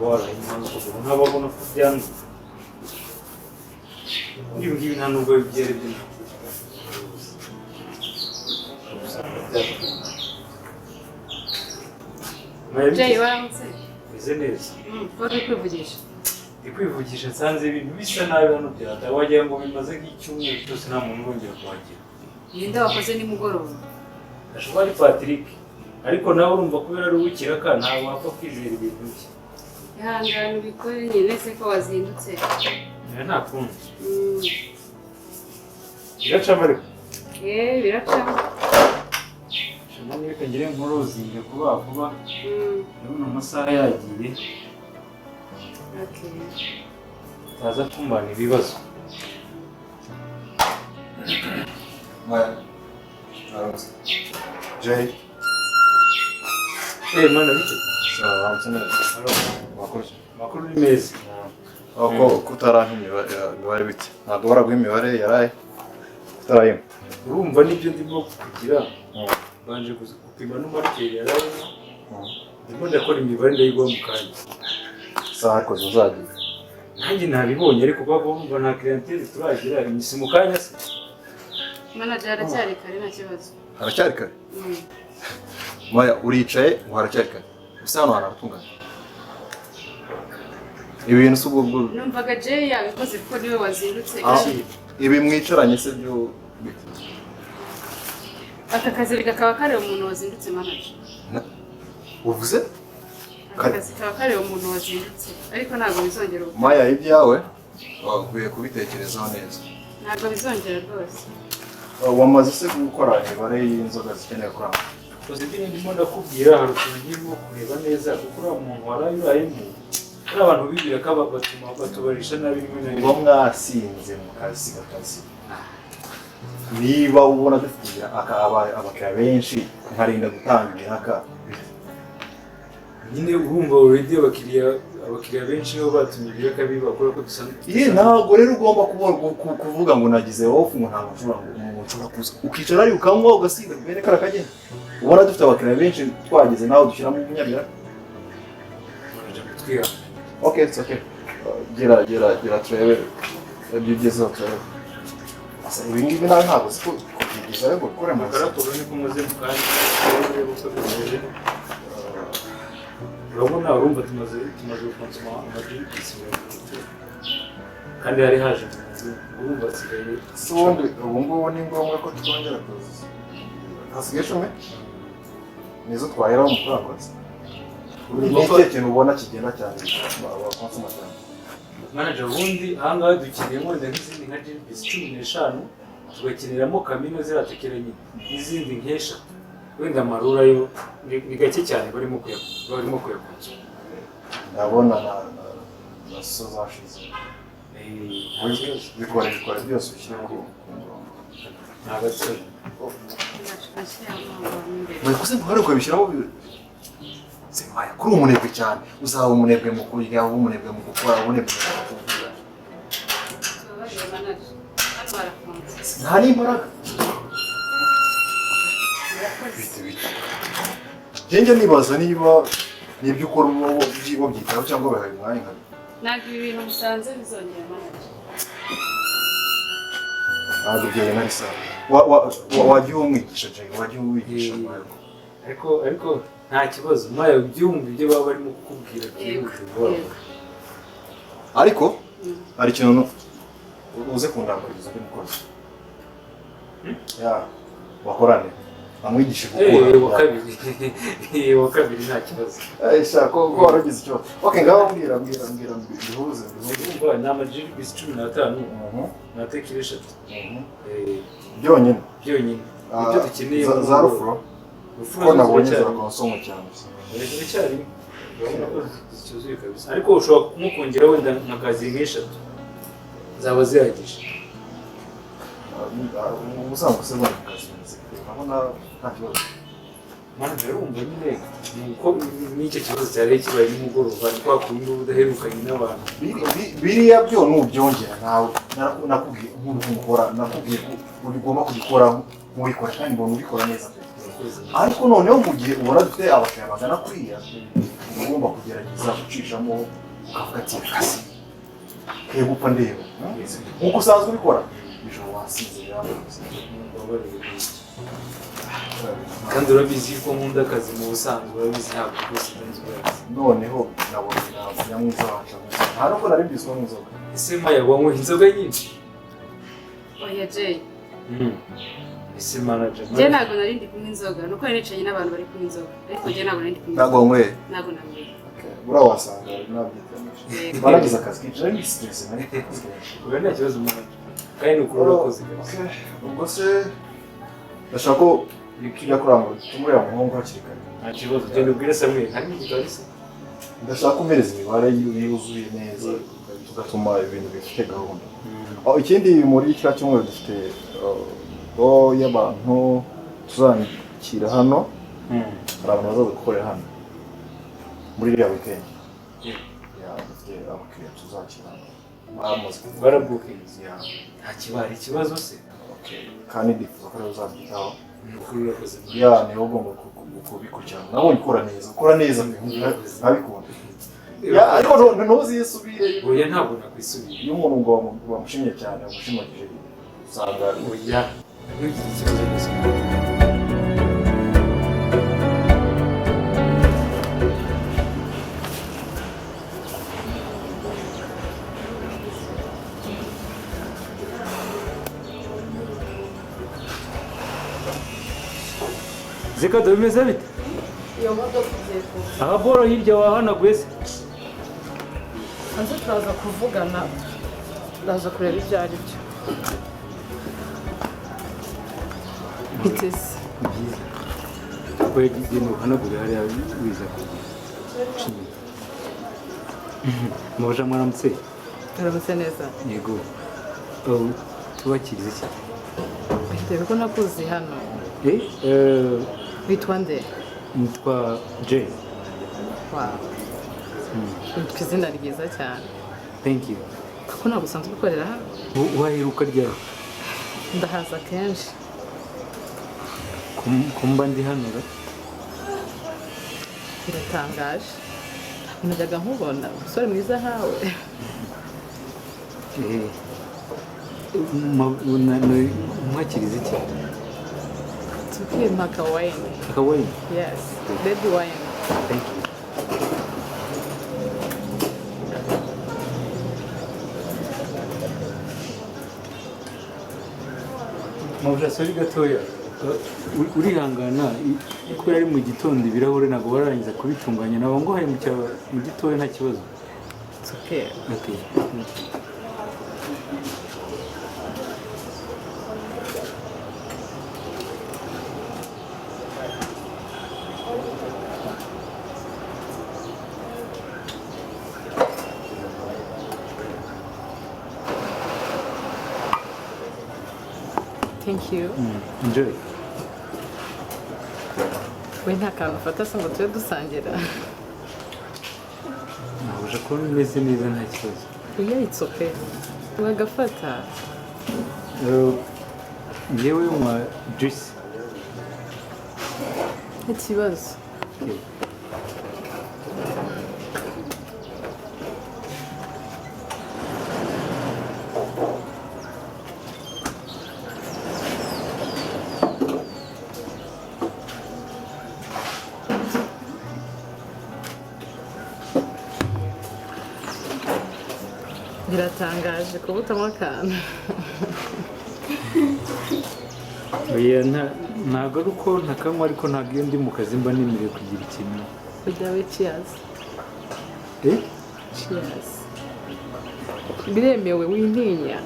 Warayimaze ukuguru ntababona ko byanduye. Ibi ngibi nta nubwo byari byo. Usanga byatuma. Jay, waramutse? Meze neza. Ko uri kwivugisha? Ndi kwivugisha, nsanze ibintu bisa nabi hano, byata wagira ngo bimaze nk'icyumweru cyose nta muntu urongera kuhagera. Ninde wakoze nimugoroba? Ashobora ari Patrick, ariko nawe urumva kubera ari uw'ikiraka ntabwo wapfa kwizera ibintu bye. Ihangane ubikore nyine se ko wazindutse. Oya, nta kundi. Biracamo ariko. Eh, biracamo. Shema, reka ngire nkuruzinge vuba vuba. Ndabona amasaha yagiye. Okay. Utaza kumbana ibibazo. Maya, aramutse. Jay, Eh mana, bite? Sawa, aramutse neza. Halo. Makuru ki? Amakuru ni meza. Aho ko utarampa imibare bite? Ntabwo baraguha imibare yaraye? Utarayimpa? Urumva nibyo ndimo kugira. Mbanje gupima n'umarikeri yararimo. Ndimo ndakora imibare, ndayiguha mu kanya. Saha ariko zuzagiye. Nanjye ntabibonye, ariko kuba urumva nta clientele turagira, si mu kanya se? Manager, haracyari kare, nta kibazo. Haracyari kare? Mm. Maya, uricaye ngo haracyari kare. Gusa hano hantu haratunganye. Ibi bintu si ubwo bwo Numvaga Jay yabikoze kuko niwe wazindutse. Ah, ibi mwicaranye se byo bite? Aka kazi kakaba kareba umuntu wazindutse, manager. Uvuze? Aka kazi kaba kareba umuntu wazindutse, ariko ntabwo bizongera ubu. Maya, ibyawe wakwiye kubitekerezaho neza. Ntabwo bizongera rwose. Wamaze se gukora imibare y'inzoga zikeneye kurangwa? Rosette, ndimo ndakubwira, hari utuntu ndimo kureba neza, kuko uriya muntu waraye urayemo, hari abantu bibwira ko batuma batubarisha nabi rimwe na Muba rimwe. mwasinze mukasiga akazi. Niba ubona dufite abakiriya benshi, nkarinda gutanga ibiraka? Nyine urumva already abakiriya benshi nibo batumye ibiraka biba, kubera ko dusanzwe. Ye, ntabwo rero ugomba kuvuga ngo nagize off, ngo ntabwo nshobora, ngo umuntu nshobora kuza ukicara ari ukanywa ugasinda bene kara kagenda, ubona dufite abakiriya benshi, twageze naho dushyiramo umunyabiraka. Manager, kutwihangana. Okay, it's okay. Gera gera gera turebe ibyo ugezeho, turebe. Asa ibi ngibi nawe ntabwo uzi kubyigizayo ngo ukore mu nzu. Akaraporo niko maze mu kanya, urebe uko bimeze. Urabona, urumva tumaze gukonsoma amajigisi 30, kandi hari haje umuntu, urumva asigaye. Si ubundi ubu ngubu ni ngombwa ko twongera kuza? Hasigaye 10, nizo twaheraho mu kuranguza. Ni ikihe kintu ubona kigenda cyane, bakonsoma cyane? Manager, ubundi ahangaha dukeneye wenda nk'izindi nka jibisi 15, tugakeneramo kamino ziriya tekera nyine, n'izindi nk'eshatu. Wenda amarura yo ni gake cyane barimo kuyakonsoma. Ndabona na so zashize. Eh, nta kibazo. Bikore, bikore byose ushyire ku murongo. Nta gatsiko. Amacupa ashyiramo imbere. Wari kuze ngo ukabishyiramo. Sibaya kuri umunebwe cyane, uzaba umunebwe mu kurya, uba umunebwe mu gukora, umunebwe mu kuvuga. Tubabarire, manager, hano harafunze. Nta n'imbaraga. Murakoze. Bite bite? Njye nibaza niba n'ibyo ukora uba wabyitaho cyangwa wabihaye umwanya nka Ntabwo ibi bintu musanze bizongera, manager. Ntabwo ibyo bintu ari sawa. Wajya umwigisha Jay, wajya umwigisha Maya. Ariko nta kibazo mwayo, byumva ibyo baba barimo kukubwira byihuse vuba Yego. vuba. Ariko hari ikintu uze kundambariza undi mukozi ya bakorane, amwigishe gukura. Eh, wa kabiri. Eh, wa kabiri nta kibazo. Eh, sha ko waragize ikibazo. Okay, ngaho mbwira, mbwira, mbwira, bihuze, bihuze. Urumva ni amajigisi 15 na tekira eshatu. Eh, Byonyine? Byonyine nibyo dukeneye. Za rufuro? Rufuro ko zo nabonye ziracyarimo. zirakonsomwa cyane. Ziracyarimo, urabona ko zicyuzuye kabisa, ariko ushobora kumukongera wenda nka kazi nk'eshatu zaba zihagije. Ubusanzwe se bari mu kazi bimeze gute? Urabona nta kibazo? Manager, urumva nyine ni uko n'icyo kibazo cyari kibaye nimugoroba, ni kwa kundi uba udaherukanye n'abantu. Biriya byo nubyongera nawe, nakubwiye nk'uko ukora, nakubwiye ko ugomba kubikora nk'ubikora, kandi mbona ubikora neza pe. Urakoze. Ariko noneho mu gihe ubona dufite abakiriya bagana kuriya Ugomba kugerageza gucishamo ukavuga ati kasi kegupfa ndeba nkuko usanzwe ubikora ijoro wasinze birambuze. Mumbabarire rwose. Kandi urabizi ko nkunda akazi mu busanzwe, urabizi ntabwo rwose nzi. Noneho nabonye nyamwiza wacu nta nubwo nari mbizi ko anywa inzoga. Ese Maya wanywa inzoga nyinshi? Oya Jay. Ese manager. Jay ntabwo nari ndi kunywa inzoga, nuko nari nicaranye n'abantu bari kunywa inzoga, ariko Jay ntabwo nari ndi kunywa. Ntabwo wanyweye? Ntabwo nanyweye. Buriya wasanga nabyitiranyije. Baragize akazi kenshi, nari stress, nari akazi kenshi. Oya nta kibazo manager. Kandi ni ukuri urakoze kabisa. Ubwo se ndashaka ko tujya kurangura tumureba muhungu hakiri kare. Nta kibazo, genda ubwire Samuel, harimo igitari se? Ndashaka kumpereza imibare yuzuye neza tugatuma ibintu bifite gahunda. Ikindi muri kiriya cyumweru dufite bo y'abantu tuzakira hano, hari abantu bazaza gukorera hano muri iriya weekend. Dufite abakiriya tuzakira hano barabukinze. Nta kibari ikibazo se? Kandi ndifuza ko rero uzabyitaho. Ya niwe ugomba kubikurikirana. Nabonye ukora neza, ukora neza nkabikunda. Ariko ntuzisubire. Oya ntabwo nakwisubira. Iyo umuntu ngo bamushimye cyane, bamushimagije usanga oya ntugire ikibazo gusa. Zeka bimeze bite? Iyo modoka igiye kuza. Aha boro hirya wahanaguye se? Hanze turaza kuvugana, turaza kureba ibyo ari byo. Biteze. Ni byiza. Oya genda uhanagure hariya wiza kugira. Mwaje mwaramutse? Mwaramutse neza. Yego. Tubakirize iki? Bitewe ko nakuzi hano. Witwa nde? Nitwa Jay. Wow. Witwa izina ryiza cyane. Thank you. Kuko ntabwo usanzwe ukorera hano? Waheruka ryari? Ndahaza kenshi. Kumba ndi hano ra? Biratangaje. Najyaga nkubona umusore mwiza nkawe. Mwakirize iki? Tukimaka wine. Aka wine? Yes, baby wine. Thank you. Mabusha sorry gatoya. Urihangana kubera ari mu gitondo ibirahure ntabwo bararangiza kubitunganya, nabo ngo hari mu gitoya nta kibazo. It's okay. Okay. Thank you. Enjoy. We nta kantu ufata se ngo tube dusangira. Nabuje ko umeze neza nta kibazo. Oya it's okay. Wagafata. Yewe nywa juice. Ikibazo. Okay. Biratangaje kuba utanywa akantu. Oya ntabwo ari uko ntakanywa, ariko ntabwo iyo ndi mu kazi mba nemerewe kugira ikintu. Ujyawe cheers. Cheers. Biremewe wintinya.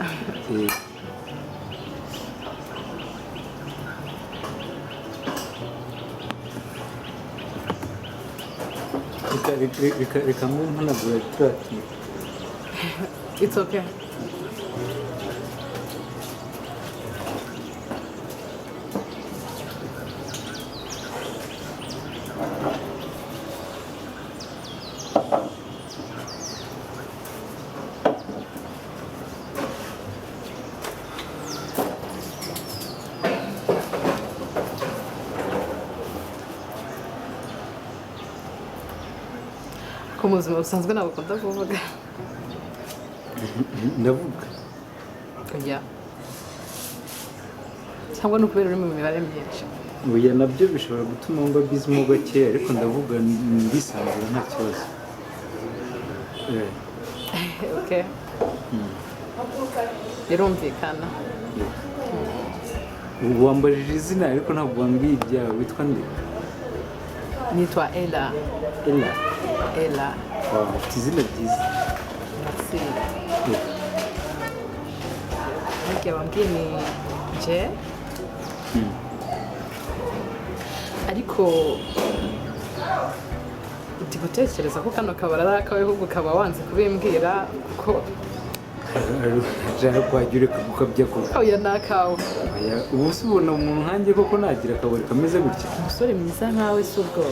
Reka mbe mpanagura turiya. It's okay. Ko mu buzima busanzwe ntabwo ukunda kuvuga. Ndavuga. Oya, cyangwa ni ukubera uri mu mibare myinshi? Oya, nabyo bishobora gutuma mba busy mo gakeya, ariko ndavuga ndisanzura, nta kibazo. Okay, birumvikana. Ubu wambajije izina ariko ntabwo wambwiye ibyawe. Witwa nde? Nitwa Ella. Ella? Ella. Wow, ufite izina ryiza. Merci. Harya wambwiye ni je, ariko ndi gutekereza ko kano kabari ari akawe, ahubwo ukaba wanze kubimbwira kuko Jara kwajya ureka gukabya koko. Oya, ni akawe. Oya, ubu se ubona umuntu nkanjye koko nagira akabari kameze gutya? Umusore mwiza nkawe si ubwo.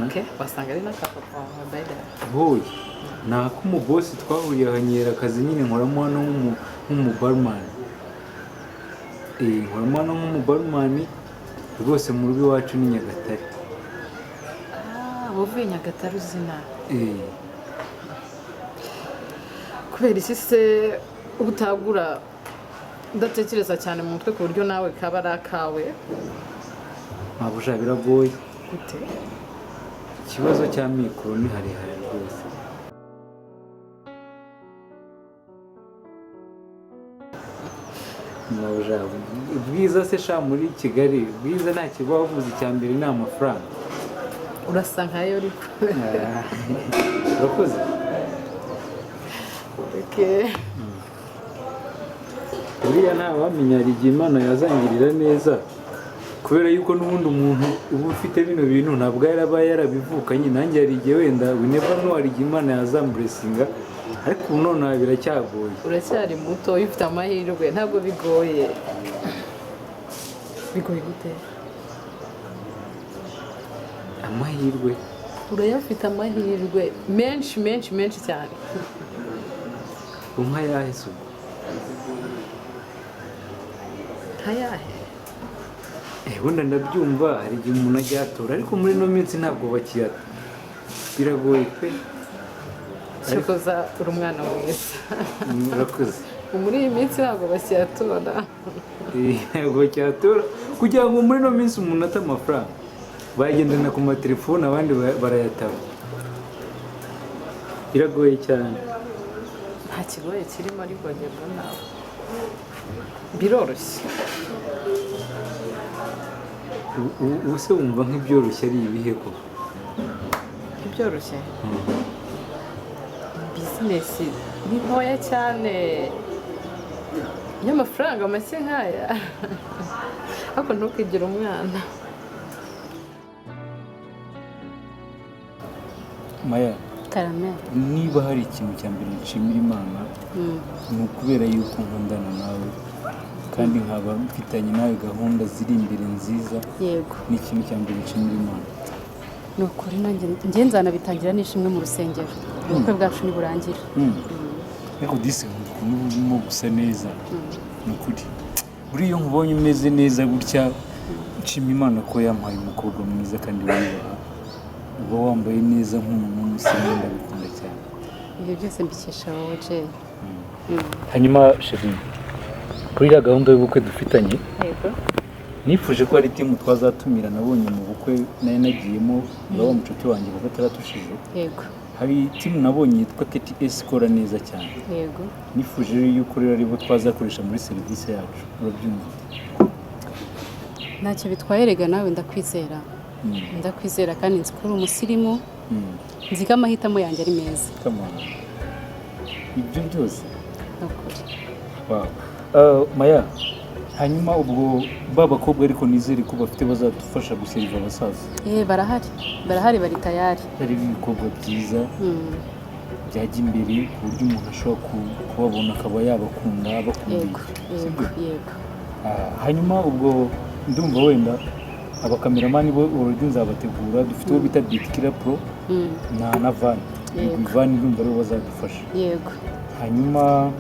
Okay, wasanga ari n'aka papa wawe, by the way. Hoye, ni ak'umubosi twahuriye ahanyera akazi nyine. Nkoramo hano nk'umubarman. Nkoramo hano nk'umubarman rwose. Mu rugo iwacu ni Nyagatare. Ah, wavuye Nyagatare uzina? Eh. Kubera iki se utagura udatekereza cyane mu mutwe, ku buryo nawe kaba ari akawe? Ntabwo sha, biragoye. Gute? Ikibazo cya mikoro ni harehare rwose. Ntabwo sha, ubwiza se sha, muri Kigali ubwiza nta kiba wavuze, icya mbere ni amafaranga. Urasa nkayo ariko. Ah, urakoze. Okay. Buriya ntawamenya, hari igihe Imana yazangirira neza, kubera yuko n'ubundi umuntu uba ufite bino bintu ntabwo yaraba yarabivukanye. Nanjye hari igihe wenda, we never know, hari igihe Imana yazamblessinga, ariko ubu nonaha biracyagoye. Uracyari muto, iyo ufite amahirwe ntabwo bigoye. Bigoye gute? Amahirwe? Urayafite, amahirwe menshi menshi menshi cyane. Nka yahe se ubwo? Nkayahe? Ubundi ndabyumva, hari igihe umuntu ajya yatora, ariko muri ino minsi ntabwo bakiyata, biragoye pe. Cyokoza uri umwana mwiza. Urakoze. Muri iyi minsi ntabwo bakiyatora. Ntabwo bakyatora. Kugira ngo muri ino minsi umuntu ate amafaranga, bayagendana ku matelefone, abandi barayataba, biragoye cyane. Nta kigoye kirimo, ariko njye mbona biroroshye. Ubu se wumva nk'ibyoroshye ari ibihe koko? Ntibyoroshye? Business ni ntoya cyane y'amafaranga make nk'aya, ariko ntukigire umwana. Maya. Karame. Niba hari ikintu cya mbere nshimira Imana, ni ukubera yuko nkundana nawe kandi nkaba mfitanye nawe gahunda ziri imbere nziza. Ni ikintu cya mbere nshimira Imana. Ni ukuri, nanjye njye nzanabitangira n'ishimwe mu rusengero ubukwe bwacu niburangira. Ariko disi nkunda ukuntu uba urimo gusa neza, ni ukuri. Buriya iyo nkubonye umeze neza gutya, nshima Imana ko yampaye umukobwa mwiza kandi wiyubaha, uba wambaye neza nk'umuntu w'umusirimu, ndabikunda cyane. Ibyo byose mbikesha wowe, Jay. Hanyuma chérie, kuri iriya gahunda y'ubukwe dufitanye, nifuje ko hari team twazatumira. Nabonye mu bukwe nari nagiyemo bwa wa mucuti wanjye wa gatandatu ushize, hari team nabonye yitwa KTS ikora neza cyane. Nifuje rero yuko rero aribo twazakoresha muri serivisi yacu. Urabyumva ute? Ntacyo bitwaye rega, nawe ndakwizera. Ndakwizera kandi nzi ko uri umusirimu. Nzi ko amahitamo yanjye ari meza. Come on. Ibyo byose. Ni ukuri. Wow. Maya, hanyuma ubwo ba bakobwa ariko nizere ko bafite bazadufasha guseriva abasaza. Barahari, barahari, bari tayari. Hari ibikorwa byiza byajya imbere ku buryo umuntu ashobora kubabona akaba yabakunda, abakundiye. Yego yego. Sibyo? Yego. Ah, hanyuma ubwo ndumva wenda abakameramani bo already nzabategura, dufite uwo bita Bitkira Pro na Van. Van ndumva aribo bazadufasha. Hanyuma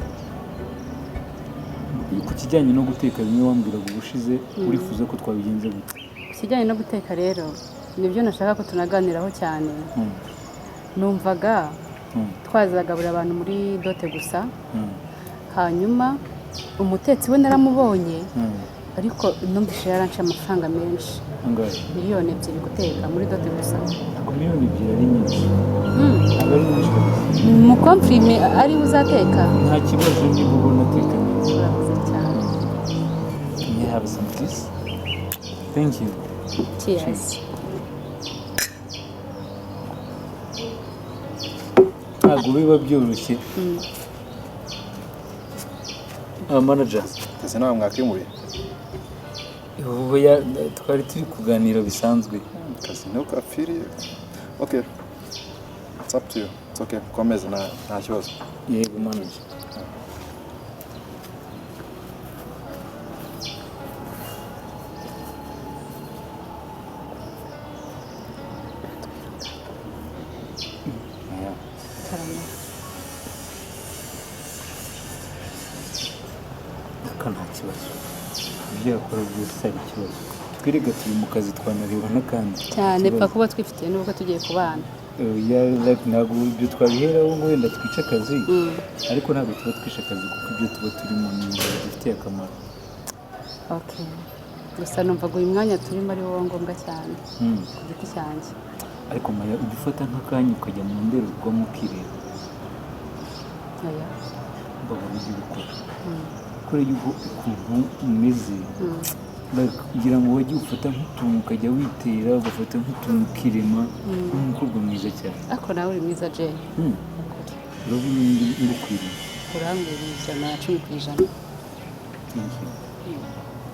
ku kijyanye no guteka, bimwe wambwiraga ubushize, urifuza ko twabigenza gute? Ku kijyanye no guteka rero, Nibyo nashaka ko tunaganiraho cyane. Numvaga twazagaburira abantu muri dot gusa, hanyuma umutetsi we naramubonye, ariko numvise yaranshe amafaranga menshi. Angahe? 2 miliyoni guteka muri dot gusa. Ntabwo 2 miliyoni ari nyinshi, ntabwo ari nyinshi kabisa. Mu confirme ari we uzateka. Nta kibazo niba ubona ateka neza. Urakoze cyane. May I have some please? Thank you. Cheers. Ntabwo biba byoroshye. Ah, manager. Akazi nawe mwakimuye? Ubu twari turi kuganira bisanzwe. Akazi niho kapfiriye. Okay, it's up to you, it's okay, komeza, nta kibazo. Yego, manager. Yeah. Karame. Ariko nta kibazo, ibyo yakora byose ari ikibazo, twirega turi mu kazi, twanareba n'akandi. Cyane, pfa kuba twifitiye nubwo tugiye kubana. Yeah, like, ntabwo ibyo twabiheraho ngo wenda twice akazi, ariko ntabwo tuba twishe akazi kuko ibyo tuba turimo ni ibintu bidufitiye akamaro. Okay, gusa numvaga uyu mwanya turimo ari wo ngombwa cyane ku giti cyanjye. Ariko Maya, ujya ufata nk'akanya ukajya mu ndorerwamo ukireba? Oya. Mbabona ujya ubikora kubera yuko ukuntu umeze, like, kugira ngo wajye ufata nk'utuntu ukajya witera, ugafata nk'utuntu ukirema, uri umukobwa mwiza cyane. Ariko nawe uri mwiza, Jay. Urabona ngukwiriye? Urambwira 110%. Thank you.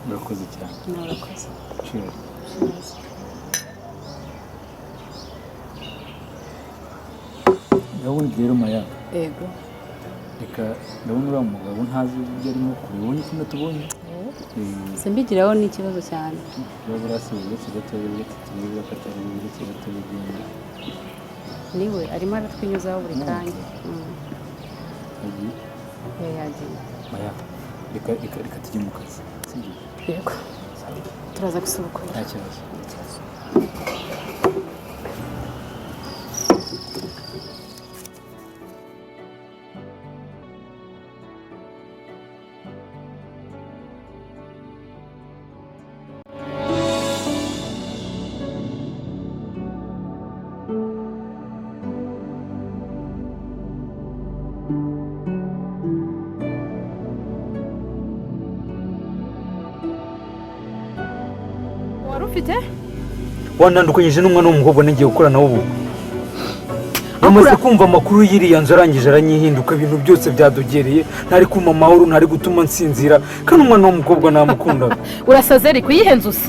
Urakoze cyane. Nawe urakoze. Cheers. Cheers. Ndabona rero, Maya, Yego. reka, ndabona uriya mugabo ntazi ibyo arimo kureba, ubonye ko natubonye. Simbigiraho n'ikibazo cyane. Biba burasi uretse gatoya, uretse turebe ko atari uretse gatoya ugenda. Niwe arimo aratwinyuzaho buri kanya. Agiye. Yeah, yagiye. Maya, reka reka reka tujye mu kazi, sibyo? Yego, turaza gusubukura. Nta kibazo. Nta kibazo. Wari ufite? Wandandukanyije n'umwana w'umukobwa nagiye gukora nawe ubu. Amaze kumva amakuru y'iriya nzu, arangije aranyihinduka, ibintu byose byadogereye, ntari kumpa amahoro, ntari gutuma nsinzira, kandi umwana w'umukobwa namukundaga. Urasaze, ariko iyihe nzu se?